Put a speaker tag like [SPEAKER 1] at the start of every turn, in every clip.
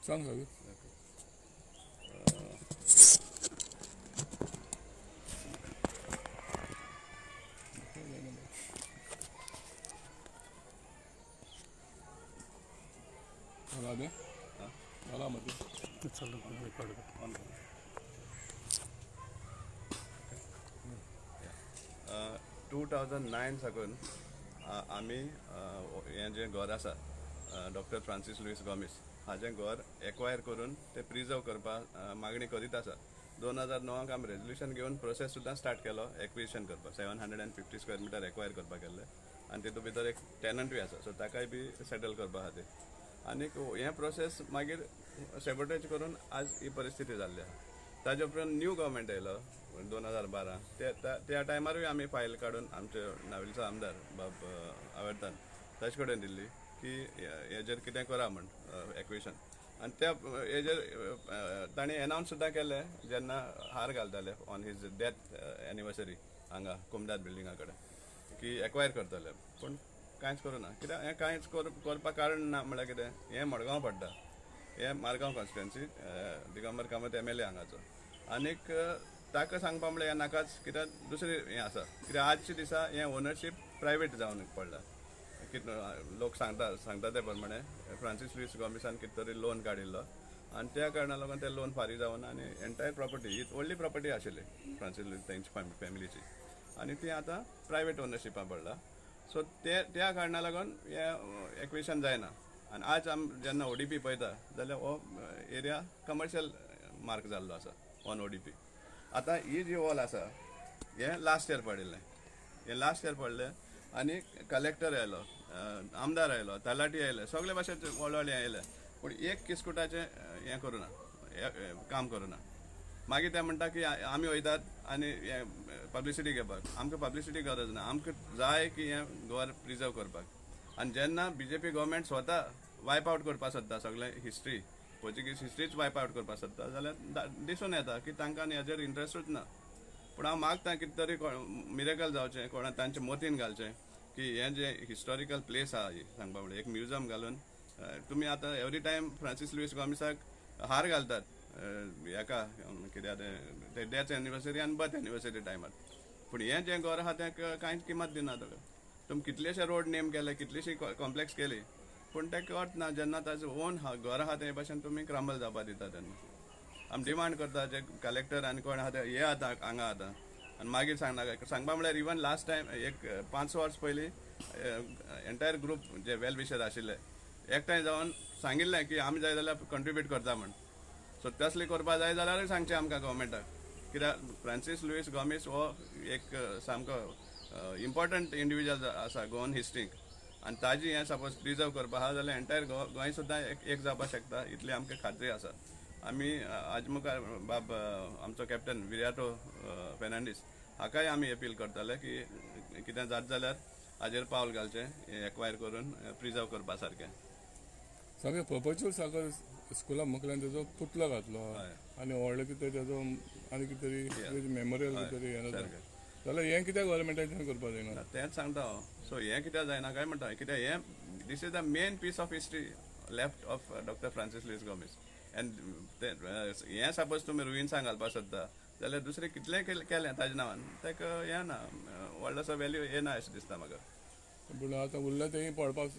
[SPEAKER 1] सांग सांग.
[SPEAKER 2] Two thousand nine साकून आमी हें जें घर आसा डॉक्टर फ्रांसीस लुईस गोमीस हाजें घर एक्वायर करून तें प्रिजर्व करपाक मागणी करीत आसा. 2009 आमी रेजोल्युशन घेवन प्रोसेस सुद्दां स्टार्ट केलो एक्विजिशन करपाक. 750 स्क्वेअर मिटर एक्वायर करपाक केल्लें आनी तितूंत भितर एक टेनंटूय आसा, सो ताकाय बी सेटल करपा खातीर. आनीक हें प्रोसेस मागीर सेबोटेज करून आज ही परिस्थिती जाल्ली आसा. ताजे उपरांत न्यू गव्हर्मेंट आयलो 2012, त्या टायमारूय आमी फायल काडून आमचे नावेलीचो आमदार बाब आवर्तान ताचे कडेन दिल्ली की हेजेर कितें करा म्हण एक्विशन. आनी त्या हेजेर ताणें एनावन्स सुद्दां केलें जेन्ना हार घालताले ऑन his death anniversary हांगा कुमदाद बिल्डिंगा कडेन की एक्वायर करतले, पूण कांयच करूं ना. कित्याक हें कांयच करपाक कारण ना म्हळ्यार कितें, हें मडगांव पडटा, हें मारगांव कॉन्स्टिट्युएन्सी, दिगंबर कामत MLA हांगाचो. आनीक ताका सांगपा म्हळ्यार हें नाकाच, कित्याक दुसरें हें आसा. कित्याक आजच्या दिसा हें ओनरशीप प्रायवेट जावन पडला. कितें लोक सांगता सांगता ते प्रमाणे फ्रांसीस लुईस गोमिसान कितें तरी लोन काडिल्लो आनी त्या कारणाक लागून तें लोन फारीक जावन आनी एंटायर प्रॉपर्टी ही व्हडली प्रॉपर्टी आशिल्ली फ्रांसीस लुईस तेंची फॅमिलीची आनी ती आतां प्रायवेट ओनरशिपान पडला. सो ते त्या कारणाक लागून हें एक्विशन जायना. आनी आज आमी जेन्ना ODP पळयता जाल्यार हो एरिया कमर्शियल मार्क जाल्लो आसा ऑन ODP. आतां ही जी वॉल आसा हें लास्ट इयर पडिल्लें, हें लास्ट इयर पडलें आनी कलेक्टर आयलो, आमदार आयलो, तलाठी आयले, सगळे भाशेन व्हडले व्हडले आयले, पूण एक किस्कुटाचें हें करूं ना, काम करूं ना. मागीर ते म्हणटा की आमी वयतात आनी हें पब्लिसिटी घेवपाक. आमकां पब्लिसिटी गरज ना, आमकां जाय की हें घर प्रिजर्व करपाक. आनी जेन्ना BJP government स्वता वायप आवट करपाक सोदता सगळें हिस्ट्री, पोर्चुगीज हिस्ट्रीच वायप आवट करपाक सोदता, जाल्यार दिसून येता की तांकां हेजेर इंट्रस्टूच ना. पूण हांव मागता कितें तरी मिरेकल जावचें, कोणा तांच्या मतीन घालचें की हें जें हिस्टॉरिकल प्लेस आहा ही सांगपा म्हणल्यार एक म्युझियम घालून तुमी आतां एवरी टायम फ्रांसीस लुईस गोमिसाक हार घालतात हेका कित्याक तें डेथ एनिवर्सरी आनी बर्थ एनिवर्सरी टायमार, पूण हें जें घर आहा तें कांयच किंमत दिना ताका. तुमी कितलेशे रोड नेम केले, कितलीशी कॉम्प्लेक्स केली, पूण तेका अर्थ ना जेन्ना ताजो ओन घर आहा ते भाशेन तुमी क्रंबल जावपा दिता. तेन्ना आमी डिमांड करता जे कलेक्टर आनी कोण आहा ते हे आतां हांगा आतां आनी मागीर सांगनाका. सांगपा म्हळ्यार इवन लास्ट टायम एक 5 वर्स पयलीं एंटायर ग्रूप जे वेल विशर आशिल्ले एकठांय जावन सांगिल्लें की आमी जाय जाल्यार कंट्रिब्यूट करता म्हण. सो तसलें करपा जाय जाल्यारूय सांगचें आमकां गव्हर्मेंटाक, कित्याक फ्रांसीस लुईस गोमीस हो एक सामको इम्पॉर्टंट इंडिविज्युअल आसा गोवन हिस्ट्रीक आनी ताजी हें सपोज प्रिजर्व करपा आहा जाल्यार एंटायर गोंय सुद्दां एक जावपाक शकता इतली आमकां खात्री आसा. आमी आज मुखार बाब आमचो कॅप्टन विरियातो फेर्नांडीस हाकाय आमी अपील करतले की कितें जात जाल्यार हाजेर पावल घालचें, एक्वायर करून प्रिजर्व करपा सारकें.
[SPEAKER 1] सारकें पर्पच्युअल सागर स्कुला मुखल्यान तेजो पुतळो घातलो आनी व्हडलो कितें तेजो आनी कितें तरी मेमोरियल कितें तरी हें जाता जाल्यार हें कित्याक गव्हर्मेंटाच्यान करपाक जायना
[SPEAKER 2] तेंच सांगता हांव. सो हें कित्याक जायना काय म्हणटा, कित्याक हें this is the main piece of history left of doctor Francis Luis Gomes. And हें सपोज तुमी रुइन्सां घालपाक सोदता जाल्यार दुसरें कितलें केलें ताज्या नांवान ताका हें ना, व्हडलोसो वेल्यू येना अशें दिसता म्हाका.
[SPEAKER 1] पूण आतां उरलें तेंय पडपाक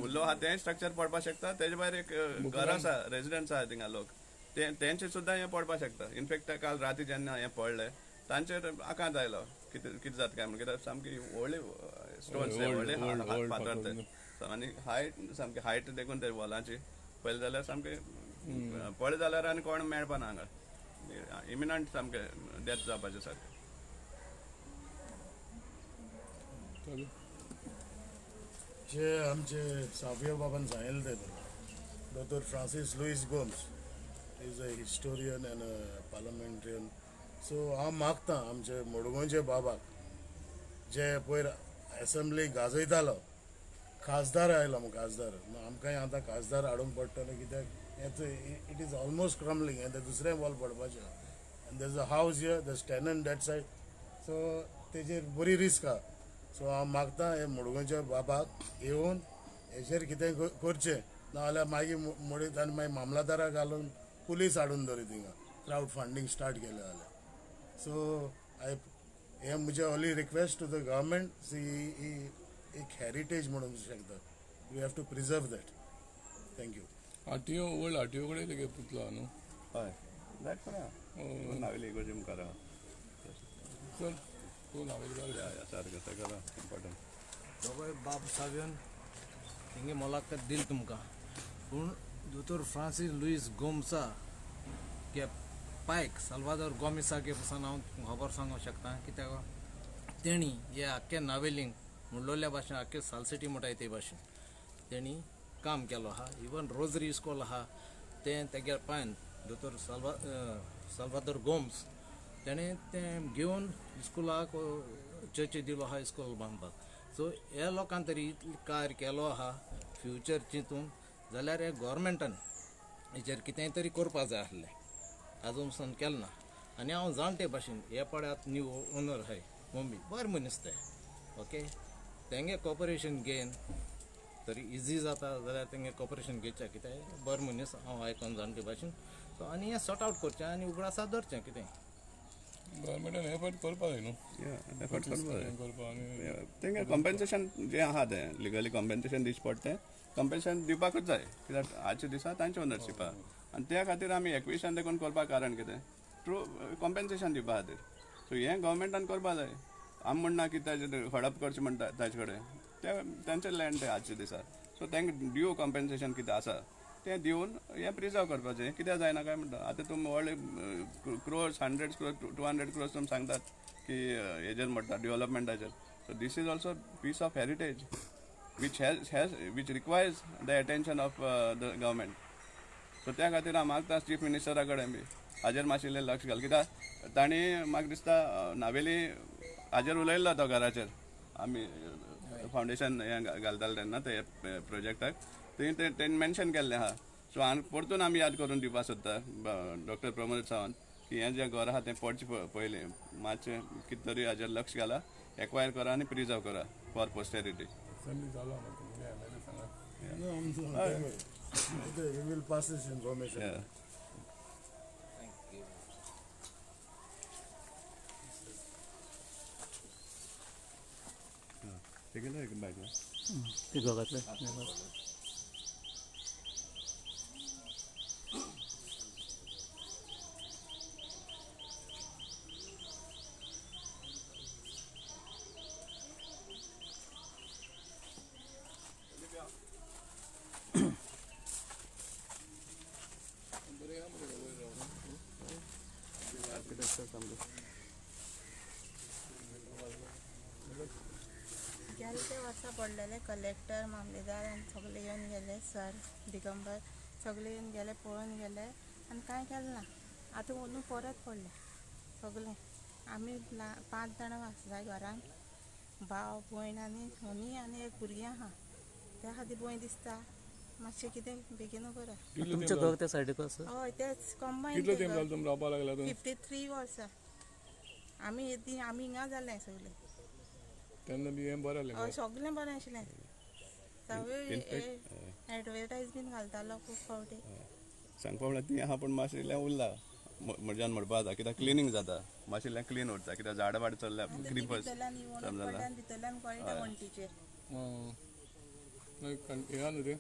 [SPEAKER 2] उरलो आहा तेंय स्ट्रक्चर पडपाक शकता. तेजे भायर एक घर आसा, रेजिडंट्स आहा थिंगा लोक, तेंचे सुद्दां हें पडपाक शकता. इनफेक्ट काल राती जेन्ना हें पडलें तांचेर आकांत आयलो कितें कितें जाता काय म्हण, कित्याक सामकी व्हडली स्टोन्स, व्हडले फातर ते आनी हायट सामकी हायट देखून ते वॉलाची पळयलें जाल्यार सामकें पळयलें जाल्यार आनी कोण मेळपाना हांगा, इमिनंट सामकें डेथ जावपाचें सारकें.
[SPEAKER 3] जे आमचे सावियो बाबान सांगिल्लें ते दोतोर Francis Luis Gomes Is a historian and a parliamentarian. So हांव मागता आमचे मडगांवचे बाबाक जे पयर एसेंब्ली गाजयतालो, खासदार आयलो खासदार, आमकांय आतां खासदार हाडूंक पडटलें कित्याक it is almost crumbling. हें तें दुसरें वॉल पडपाचें आनी there is a house here, the tenant that side, so तेजेर बरी रिस्क आहा. सो हांव मागता हे मडगांवच्या बाबाक येवन हेचेर कितें करचें, नाजाल्यार मागीर मोडीत आनी मागीर मामलादाराक घालून पुलीस हाडून दवरी थिंगा क्रावड फंडींग स्टार्ट केलें जाल्यार. सो I हें म्हजें only request to the government. See ही एक हेरिटेज म्हणूंक शकता, we have to preserve that. Thank you.
[SPEAKER 1] RTO, old RTO कडेन तेगे पुतलो आहा न्हू?
[SPEAKER 2] हय, जायत खरें नावेली इगोर्जी मुखार आहा.
[SPEAKER 1] चल तूं नावेलीकार.
[SPEAKER 2] सारकें सगळें इम्पॉर्टंट.
[SPEAKER 4] दोगांय बाब साव्योन तेंगे मोलाकत दिल तुमकां, पूण दोतोर फ्रांसीस लुईस गोम्सा के पायक साल्वादोर गोमिसा के पसून हांव तुमकां खबर सांगूंक शकता, कित्याक तेणी हे आख्खे नावेलींक मुंडलोल्या भाशेन आख्खे सालसिटी म्हणटाय ते भाशेन तेणी काम केलो आहा. इवन रोजरी इस्कोल आहा तें तेगे पायन दोतोर साल्वादोर गोम्स तेणें तें घेवन इस्कुलाक चर्ची दिलो आहा इस्कोल बांदपाक. सो ह्या लोकान तरी इतलें कार्य केलो आहा फ्युचर चिंतून जाल्यार हे गोवोरमेंटान हेचेर कितेंय तरी करपा जाय आसलें, आजून पसून केलें ना. आनी हांव जाणटे भाशेन हे पळयात न्यू ओनर आहाय मम्मी बरें मनीस ते, ओके, तेंगे कॉपरेशन घेन तरी इजी जाता जाल्यार तेंगे कॉपरेशन घेवचें, कित्याक बरें मनीस हांव आयकोन जाणटे भाशेन. सो आनी हें सॉर्ट आवट करचें आनी उगडासा दवरचें कितें
[SPEAKER 1] गव्हर्मेंटान एफर्ट करपाक जाय न्हू,
[SPEAKER 2] एफर्ट करपाक जाय
[SPEAKER 1] करपाक. आनी
[SPEAKER 2] तेंगे कॉम्पेन्सेशन जें आहा तें लिगली कॉम्पेन्सेशन दिवचें पडटा, तें कॉम्पेन्सेशन दिवपाकूच जाय, कित्याक आजच्या दिसा तांचे ओनरशीप आहा. आनी त्या खातीर आमी एक्विशन देखून करपाक कारण कितें, ट्रू कॉम्पेन्सेशन दिवपा खातीर. सो हें गव्हर्मेंटान करपा जाय. आमी म्हणना की ताजे हडप करचें म्हणटा ताजे कडेन, ते तांचें लँड तें आजच्या दिसा. सो तांकां ड्यू कॉम्पेन्सेशन कितें आसा तें दिवन हें प्रिजर्व करपाचें. कित्याक जायना काय म्हणटा आतां तुमी व्हडले क्रोर्स, 100 क्रोर्स, 200 क्रोर्स तुमी सांगतात की हेजेर म्हणटा डेवलपमेंटाचेर. So this is also piece of heritage which has which requires the attention of the government. So त्या खातीर हांव मागता चीफ मिनिस्टरा कडेन बी हाजेर मातशें इल्लें लक्ष घाल, कित्याक तांणी म्हाका दिसता नावेली हाजेर उलयल्लो तो घराचेर आमी फावंडेशन हें घालताले तेन्ना ते प्रोजेक्टाक थंय तेणें मेन्शन केल्लें आहा. सो आनी परतून आमी याद करून दिवपाक सोदता डॉक्टर प्रमोद सावंत की हें जें घर आहा तें पडचें पयलीं मातशें कितें तरी हाजेर लक्ष घाला, एक्वायर करा आनी प्रिजर्व करा for posterity.
[SPEAKER 3] We will pass this information.
[SPEAKER 2] Yeah.
[SPEAKER 4] Thank you.
[SPEAKER 2] तेगेलें एक बायक
[SPEAKER 5] ते घरांतले
[SPEAKER 6] गेले ते वर्सा पडलेले कलेक्टर, मामलेदार आनी सगळे येवन गेले, सर दिगंबर सगळे येवन गेले, पळोवन गेले आनी कांय केलें ना. आतां अंदू परत पडलें सगळें. आमी 5 जाणां आसता घरान, भाव भयण आनी होनी आनी एक भुरगीं आहा, त्या खातीर भंय दिसता मातशें कितें बेगीन करा.
[SPEAKER 5] तुमचें घर त्या सायडीक आसा?
[SPEAKER 6] हय, तेच कंबायन.
[SPEAKER 1] कितलो तेंप जालो तुमी रावपाक लागला?
[SPEAKER 6] 53 वर्सां आमी आमी हिंगा जालें सगळें.
[SPEAKER 1] तेन्ना बी हें बरें आसलें?
[SPEAKER 6] हय, सगळें बरें आशिल्लें. सगळें एडवर्टायज बीन घालतालो खूब फावटी.
[SPEAKER 2] सांगपा म्हणल्यार ती आहा पूण मातशें इल्लें उरला म्हज्यान म्हणपा जाता, कित्याक क्लिनींग जाता मातशें इल्लें क्लीन उरता, कित्याक झाडां वाड चल्ल्या क्रिपर्स
[SPEAKER 6] समजला भितरल्यान कळटा वण्टीचेर.
[SPEAKER 1] हें न्हू तें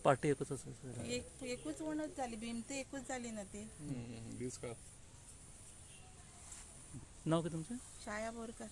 [SPEAKER 5] पाटी एकूच आसा,
[SPEAKER 6] एकूच वणत जाली, भिमत एकूच जाली ना ती.
[SPEAKER 1] दीस का
[SPEAKER 5] नाव कितें तुमचें?
[SPEAKER 6] शाया बोरकर.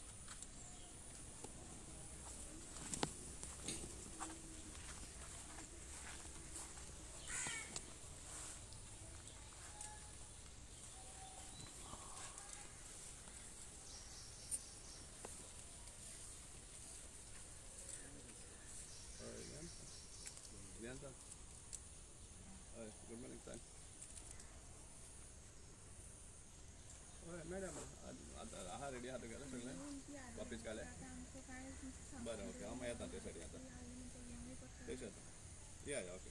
[SPEAKER 2] हय, गुड मॉर्निंग. सांग. हय मॅडम, आतां आहा रेडी आहा तुगेलें सगळें कॉपीज काडल्या?
[SPEAKER 6] आमकां कांय
[SPEAKER 2] बरें, ओके, हांव मागीर येता ते सायडीन, आतां तेश येता. या या, ओके.